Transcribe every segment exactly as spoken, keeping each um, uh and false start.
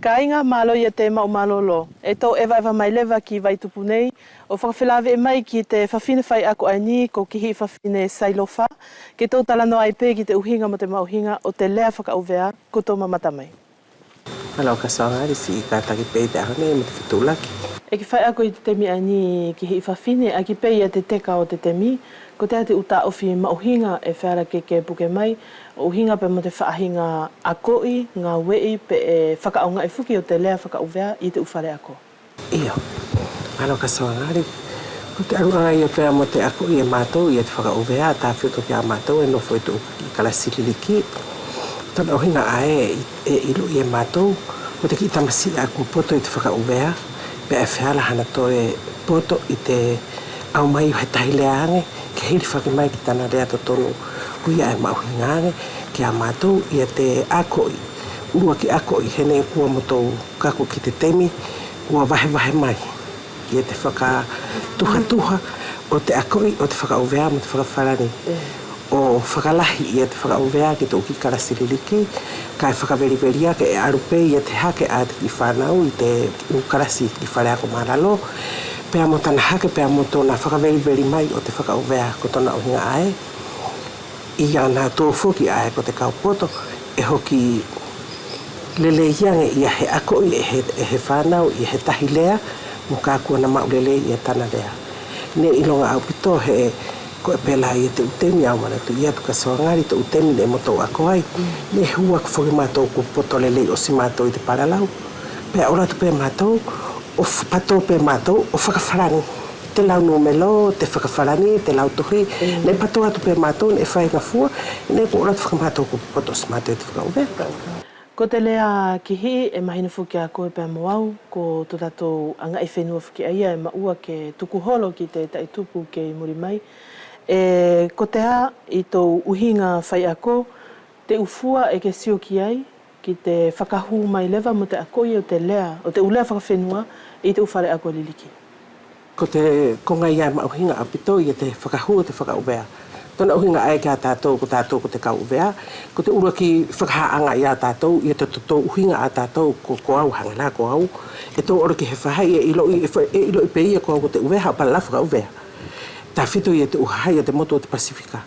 Kāiga, mālō ia te maʻu mālōlō. ʻE tou ʻevaʻeva mai leva ki Vaitupu nei ʻo fakafelaveʻi mai ki te fafine faiako ʻaeni ko Kihiʻifafine Sailofa, ke tou talanoa ai pe ki te ʻuhiga mo te maʻuhiga ʻo te lea fakaʻuvea. Ko tou mamata mai. Mālō Kasoagali, siʻi kātaki pe ʻi te ʻaho nei mo te fetulaki. ʻEiki faiako, ʻi te temi ʻaeni Kihiʻifafine, ʻaki pe ia te teka ʻo te temi, kotea te ʻu taʻofi maʻuhiga ʻe feala ke ke puke mai ʻo ʻuhiga pea mo te faʻahiga akoʻi, gāueʻi peʻe fakaʻaogaʻi foki ʻo te lea fakaʻuvea ʻi te ʻu faleako? Io. Mālō Kasoagali. Ko te ʻaluʻaga ia pea mo te akoʻi e mātou ia te fakaʻuvea, tafito kia mātou ʻe nofo ʻi te ʻu kalasi liliki. Tona ʻuhiga ʻae ʻe, ʻe iloʻi e mātou ko te kiʻi tamasiʻi ʻae kua poto ʻi te fakaʻuvea, pea ʻe feala hana toe poto ʻi te ʻaumai ʻo he tahi lea age ke hilifaki mai ki tana lea totonu. Koia ʻe maʻuhiga age kia mātou ia te akoʻi, ʻuluaki akoʻi, he neʻe kua mo tou kaku ki te temi, kua vahevahe mai ia te fakatuhatuha ʻo te akoʻi ʻo te fakaʻuvea mo te fakafalani. ʻO fakalahi ia te fakaʻuvea ki te ʻu kiʻi kalasi liliki, kaʻe fakaveliveli ake ʻe alu pe ia te hake ʻa te kiʻi fānau ʻi te ʻu kalasi ki faleako mālalo, pea mo tana hake pea mo tona fakaveliveli mai ʻo te fakaʻuvea. Ko tona ʻuhiga ʻae ia natou foki ʻae ko te kau poto ʻe hoki lelei age ia he akoʻi e he, e he fānau ia he tahi lea, mo ka kua na maʻu lelei ia tana lea. Neʻe iloga ʻaupito he koʻe pe la ia te ʻu temi, au manatuʻi atu Kasoagali, te ʻu temi neʻe mo tou ako ai, neʻe hū ake foki mātou kua poto lelei ʻosi mātou ʻi te palalau. Pea olo atu pe mātou ʻo f-, pato pe mātou ʻo fakafalani te lau numelo, te fakafalani te lau tohi. Neʻe pato atu pe mātou, neʻe faigafua, neʻe kua olo atu foki mātou kua poto ʻosi mātou ʻi te fakaʻuvea. Ko te lea Kihiʻi, ʻe mahino foki kia koe pea mo au, ko totatou agaʻifenua foki ʻaia ʻe maʻua ke tuku holo ki te taʻi tupu kei muli mai. ʻE kotea ʻi tou ʻuhiga faiako te ʻu fua ʻe ke sio ki ai ki te fakahū mai leva mo te akoʻi ʻo te lea, ʻo te ʻu lea fakafenua ʻi te ʻu faleako liliki? Ko te koga ia ʻe maʻuhiga ʻaupito ia te fakahū ʻo te fakaʻuvea. Tona ʻuhiga ʻae kia tatou, ko tatou ko te kau ʻuvea, ko te ʻuluaki fakahaʻaga ia tatou ia te totou ʻuhiga ʻa tatou, ko, ko au, hage la ko au ʻe tou olo ki he faʻahi ʻe iloʻi, ʻe fa-, ʻe iloʻi pe ia ko au ko te ʻuvea, haʻu palalau fakaʻuvea. Tafito ia te ʻu hahaʻi ʻo te motu ʻo te Pasifika.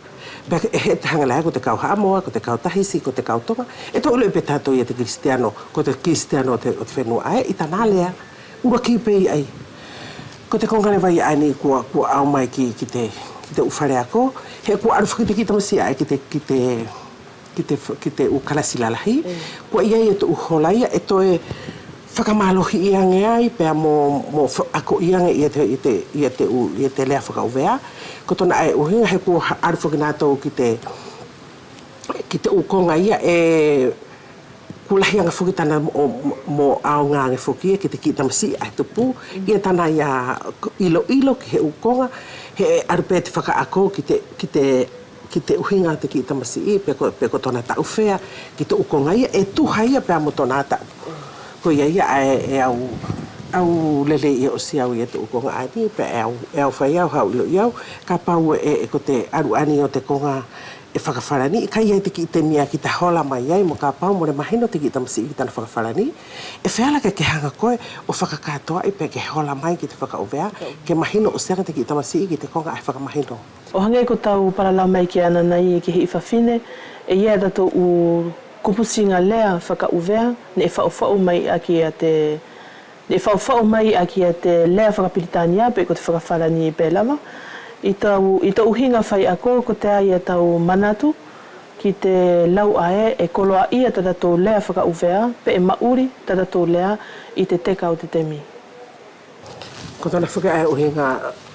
Pea ʻe he te hage la ko te kau Haʻamoa, ko te kau Tahisi, ko te kau Toga, ʻe tou iloʻi pe tatou ia te kilisitiano, ko te kilisitiano ʻo te, ʻo te fenua ʻae ʻi tana lea. ʻUluaki pe ia ʻaia. Ko te koga leva ia ʻaeni kua, kua ʻau mai ki, ki te, ki te ʻu faleako, he kua alu foki te kiʻi tamasiʻi ʻae ki te, ki te, ki te f-, ki te ʻu kalasi lalahi. Kua ʻi ai ia te ʻu hola ia ʻe toe fakamalohiʻi age ai pea mo, mo fa-, akoʻi age ia te, ia te, ia te ʻu, ia te lea fakaʻuvea. Ko tona ʻae ʻuhiga he kua ha-, alu foki natou ki te, ki te ʻu koga ia ʻe kua lahi age foki tana mo, mo, mo ʻaoga age foki ia ki te kiʻi tamasiʻi ʻae tupu, ia tana ia iloilo ki he ʻu koga, he alu pe te fakaako ki te, ki te, ki te ʻuhiga ʻo te kiʻi tamasiʻi, pe ko, pe ko tona taʻu fea ki te ʻu koga ia ʻe tuha ia pea mo tona taʻu. Koia ia ʻae ʻe au, au lelei ia ʻosi au ia te ʻu koga ʻaeni, pea ʻe au, ʻe au fai au, haʻu iloʻi au, kapau ʻe, ʻe ko te alu ʻaeni ʻo te koga ʻe fakafalani, ʻe kai ai te kiʻi temi ia kita hola mai ai, mo kapau mole mahino te kiʻi tamasiʻi ki tana fakafalani, ʻe feala ke ke haga koe ʻo fakakatoaʻi pea ke hola mai ki te fakaʻuvea, ke mahino ʻosi age te kiʻi tamasiʻi ki te koga ʻae fakamahino. ʻO hage ko tau palalau mai ki ʻanai ʻe Kihiʻifafine, ʻe ʻi ai ʻatatou ʻu kupusiga lea fakaʻuvea neʻe faʻufaʻu mai ʻaki ia te, neʻe faʻufaʻu mai ʻaki ia te lea fakapilitania peʻe ko te fakafalani pe lava. ʻI tau, ʻi tou ʻuhiga faiako, kotea ia tau manatu ki te lau ʻae ʻe koloaʻia tatatou lea fakaʻuvea peʻe maʻuli tatatou lea ʻi te teka ʻo te temi? Ko tona foki ʻae ʻuhiga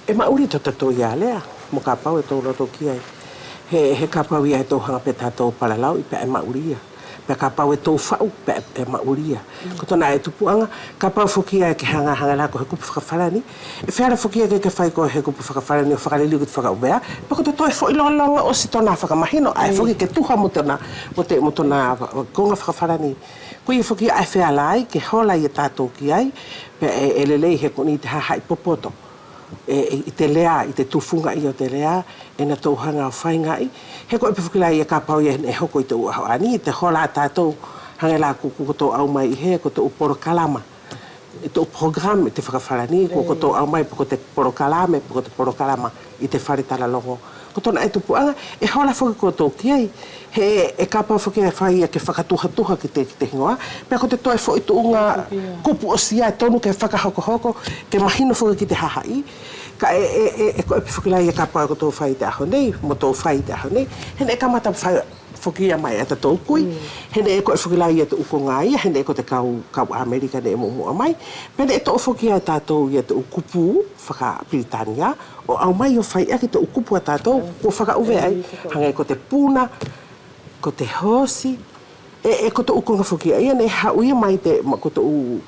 ʻe maʻuli totatou ia lea, mo kapau ʻe tou loto ki ai. He, he kapau ia ʻe tou haga pe tatou palalauʻi pea ʻe maʻuli ia. Pea kapau ʻe tou faʻu pea ʻe maʻuli ia. Ko tona ʻae tupuʻaga, kapau foki ia ʻe ke haga, haga la ko he kupu fakafalani, ʻe feala foki ia ke ke fai ko he kupu fakafalani ʻo fakaliliu ki te fakaʻuvea, pea ko te toe foʻi lologo ʻosi tona fakamahino, ʻae foki ke tuha mo tona, mo te, mo tona koga fakafalani. Koia foki ʻae ʻe feala ai ke hola ia tatou ki ai, pea ʻe, ʻe lelei he ko ʻeni te hahaʻi popoto. ʻE, ʻi te lea, ʻi te tufuga ia ʻo te lea, ʻe natou haga ʻo faigaʻi. He koʻe pe foki la ia kapau ia neʻe hoko ʻi te ʻu ʻaho ʻaeni, te hola ʻa tatou, Hage la ko, ko, ko tou ʻaumai ʻi he, ko tou polokalama. ʻI tou programme ʻi te fakafalani, ko, ko tou ʻaumai pe ko te polokalame, pe ko te polokalama ʻi te fale talalogo. Ko tona ʻae tupuʻaga, ʻe hola foki kotou ki ai. He ʻe kapau foki ʻe fai ia ke fakatuhatuha ki te, ki te higoa. Pea ko te toe foʻi tuʻuga kupu ʻosi ʻae tonu ke fakahokohoko, ke mahino foki ki te hahaʻi. Kaʻe, ʻe, ʻe, ʻe koʻe pe foki la ia kapau ko tou fai ʻi te ʻaho nei, mo tou fai ʻi te ʻaho nei. He neʻe kamata fai foki ia mai ʻatatou kui. He neʻe koʻe foki la ia te ʻu koga ia, he neʻe ko te kau, kau Amelika neʻe muʻamuʻa mai. Pea neʻe toʻo foki ia e tatou ia te ʻu kupu fakapilitania, ʻo ʻaumai ʻo fai ʻaki te ʻu kupu ʻa tatou, kua fakaʻuvea ai. Hage ko te puna, ko te hosi, ʻe, ʻe ko te ʻu koga foki ia, neʻe haʻu ia mai te, ma, ko te ʻu,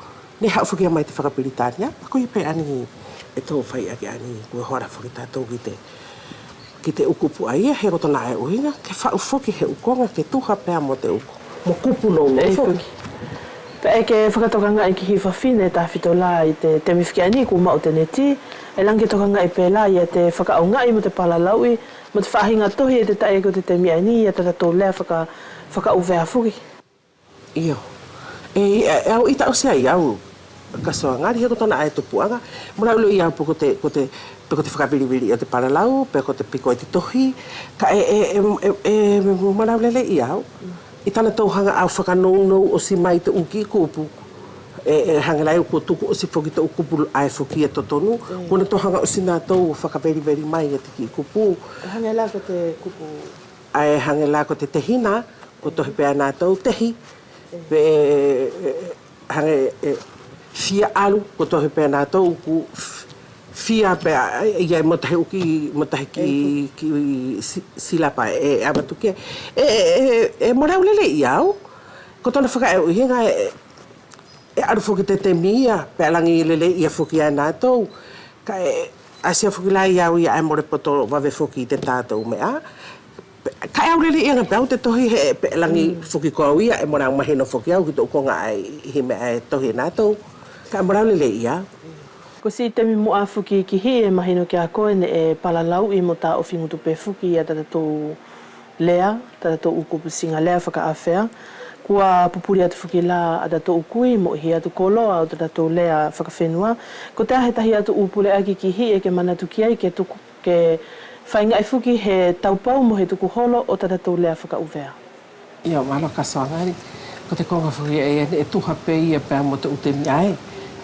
neʻe haʻu foki ia mai te fakapilitania, pea ko ia pe ʻaeni ʻe tou fai ʻaki ʻaeni, kua hola foki tatou ki te ki te ʻu kupu ʻaia, he ko tona ʻae ʻuhiga, ke faʻu foki he ʻu koga, ke tuha pea mo te ʻu, mo kupu nounou foki. Pea ʻe ke fakatokagaʻi ki hiʻi fafine tafito la ʻi te temi fiki ʻaeni kua maʻu te neti, ʻe lagi ke tokagaʻi pe la ia te fakaʻaogaʻi mo te palalauʻi, mo te faʻahiga tohi ʻe te taʻi ko te temi ʻaeni ia tatatou lea faka, fakaʻuvea foki. Io. ʻE, ʻe, ʻe au ʻita ʻosi ai au, Kasoagali, he ko tona ʻae tupuʻaga, mole au lelei au pe ko te, ko te, pe ko te fakavilivili ʻo te palalau, pe ko te piko ʻi te tohi, kaʻe, ʻe, ʻe, ʻe, ʻe mole au lelei au. ʻI tana touhaga au fakanounou ʻosi mai te ʻu kiʻi kupu. ʻE, ʻe hage la ia kua tuku ʻosi foki te ʻu kupu ʻae foki ia totonu, kua na touhaga ʻosi natou ʻo fakaveliveli mai ia te kiʻi kupu. Hage la ko te kupu. ʻAe hage la ko te tehina, ko tohi pea natou tehi, pe, hage, ʻe, fia alu, ko tohi pea natou ku f-, fia pea, ʻe, ia mo tahi ʻu kiʻi, mo tahi kiʻi, kiʻi si-, silapa ʻe, ʻe avatu ke. ʻE, ʻe, ʻe, ʻe mole au lelei au. Ko tona fakaʻuhiga ʻe, ʻe alu foki te temi ia, pea lagi lelei ia foki ia natou. Kaʻe ʻasia foki la ia au ia ʻae mole poto vave foki ʻi te tatou meʻa. Kaʻe au lelei ia ga pe au te tohi he, pe lagi foki ko au ia, ʻe mole au mahino foki au ki te ʻu koga ʻae ʻi he meʻa ʻe tohi e natou. Kaʻe mole au lelei ia. Ko siʻi temi muʻa foki ki hiʻi ʻe mahino kia koe neʻe palalauʻi mo taʻofi gutu pe foki ia tatatou lea, tatatou ʻu kupusiga lea fakaʻafea. Kua pupuli atu foki la ʻatatou kui mo ʻihi atu koloa ʻo tatatou lea fakafenua. Kotea he tahi atu ʻu puleʻaki ki hiʻi ʻe ke manatu ki ai ke tuku, ke faigaʻi foki he taupau mo he tuku holo ʻo tatatou lea fakaʻuvea? Io, malo Kasoagali. Ko te koga foki ʻaia neʻe tuha pe ia pea mo te ʻu temi ʻae.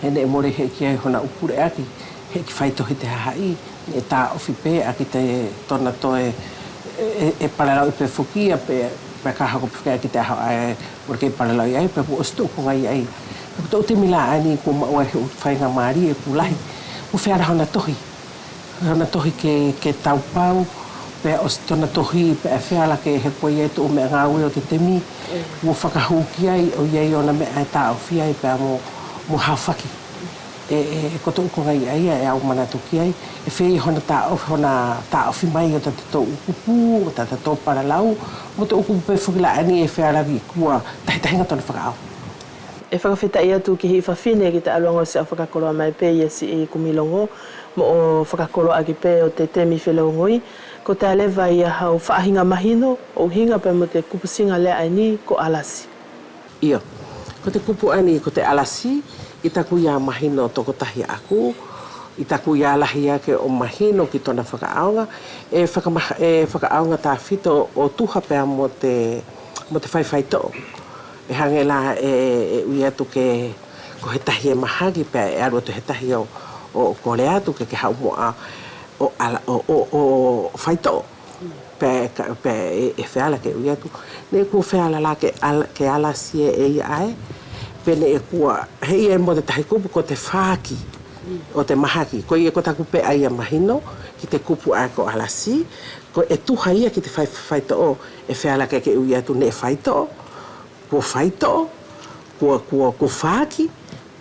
He neʻe mole heʻeki ai hona ʻu puleʻaki, heʻeki faitohi te hahaʻi, neʻe taʻofi pe ʻaki te tona toe, ʻe, ʻe, ʻe palalauʻi pe foki ia pe, pe ka hoko pe foki ia ki te ʻaho ʻae, mole kei palalauʻi ai, pea kua ʻosi te ʻu koga ia ʻaia. Pea ko te ʻu temi la ʻaeni kua maʻu ai he ʻu faigamalie kua lahi, kua feala hona tohi. Hona tohi ke, ke taupau, pea ʻosi tona tohi, pea ʻe feala ke he kua ʻi ai te ʻu meʻa gaue ʻo te temi, kua fakahu ki ai, ʻo ʻi ai ʻona meʻa ʻe taʻofi ai, pea mo, mo hafaki. ʻE, ʻe, ko te ʻu koga ia ʻaia ʻe au manatu ki ai, ʻe feia hona taʻofi, hona taʻofi mai ʻo tatatou ʻu kupu, ʻo tatatou palalau, mo te ʻu kupu pe foki la ʻaeni ʻe feala ke kua tahitahiga tona fakaʻau. ʻE fakafetaʻi atu ki hiʻi fafine ki te ʻaluʻaga ʻo siʻau fakakoloa mai pe ia siʻi kumi logo, moʻo fakakoloa ake pe ʻo te temi felogoi, kotea leva ia hau faʻahiga mahino ʻo ʻuhiga pea mo te kupusiga lea ʻaeni ko alasi. Io, ko te kupu ʻaeni ko te alasi, ʻi taku ia mahino tokotahi ʻaku, ʻi taku ia lahi ake ʻo mahino ki tona fakaʻaoga, ʻe fakama-, ʻe fakaʻaoga tafito ʻo tuha pea mo te, mo te faifaitoʻo. ʻE hage la ʻe, ʻe ui atu ke ko he tahi ʻe mahaki pea ʻe alu atu he tahi ʻo, ʻo, ʻo kole atu ke, ke haʻu muʻa ʻo ala, ʻo, ʻo, ʻo faitoʻo. Pea ka, pea ʻe, ʻe feala ke ui atu. Neʻe kua feala la ke ala, ke alasi e ia ʻae. Pe neʻe kua, he ia mo te tahi kupu ko te faki ʻo te mahaki. Koia ko taku pe ʻaia mahino ki te kupu ʻae ko alasi. Ko ʻe tuha ia ki te fai, faitoʻo, ʻe feala ke, ke ui atu neʻe faitoʻo. Kua faitoʻo, kua, kua, kua faki,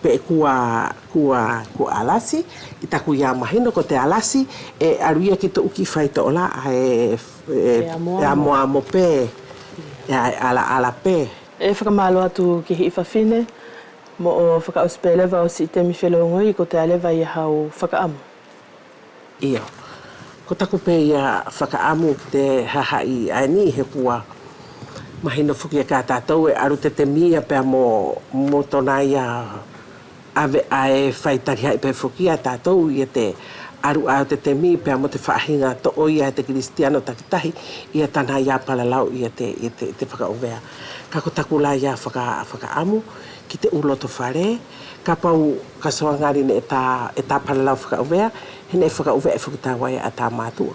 pe kua, kua, kua alasi, ʻi taku ia mahino ko te alasi, ʻe alu ia ki te ʻu kiʻi faitoʻo la, ʻe, ʻe, ʻe amoamo pe, ʻe alaala pe. ʻE fakamalo atu ki hiʻi fafine, moʻo fakaʻosi pe leva ʻo siʻi temi felogoi, kotea leva ia hau fakaʻamu. Io. Ko taku pe ia fakaʻamu ki te hahaʻi ʻaeni he kua, Mahino foki ia kia tatou ʻe alu te temi ia pea mo, mo tona ia ʻave ʻae fai tali haʻi pe foki ia tatou ia te alu ʻa te temi pea mo te faʻahiga toʻo ia e te kilisitiano takitahi ia tana ia palalau ia te, ia te, te fakaʻuvea. Kaʻe ko taku la ia faka, fakaʻamu ki te ʻu loto fale, kapau ka soagali neʻe ta, ʻe ta palalau fakaʻuvea, he neʻe fakaʻuveaʻi foki taua ia ʻa ta matuʻa.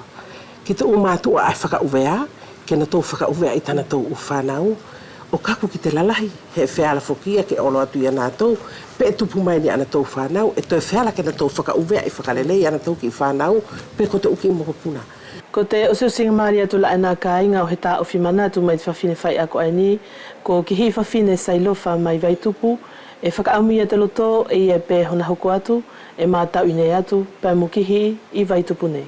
Ki te ʻu matuʻa ʻae fakaʻuvea, ke natou fakaʻuveaʻi tanatou ʻu fanau, ʻo kaku ki te lalahi, he feala foki ia ke olo atu ia natou, pe ʻe tupu mai ni ʻanatou fanau, ʻe toe feala ke natou fakaʻuveaʻi fakalelei ʻanatou kiʻi fanau, pe ko te ʻu kiʻi mokopuna. Ko te ʻosiʻosiga mali atu la ʻaena kaiga ʻo he taʻofi manatu mai te fafine faiako ʻaeni, ko Kihiʻifafine Sailofa mai Vaitupu, ʻe fakaʻamu ia te loto ʻe ia pe hona hoko atu, ʻe matau ʻi henei atu, pea mo Kihiʻi ʻi Vaitupu nei.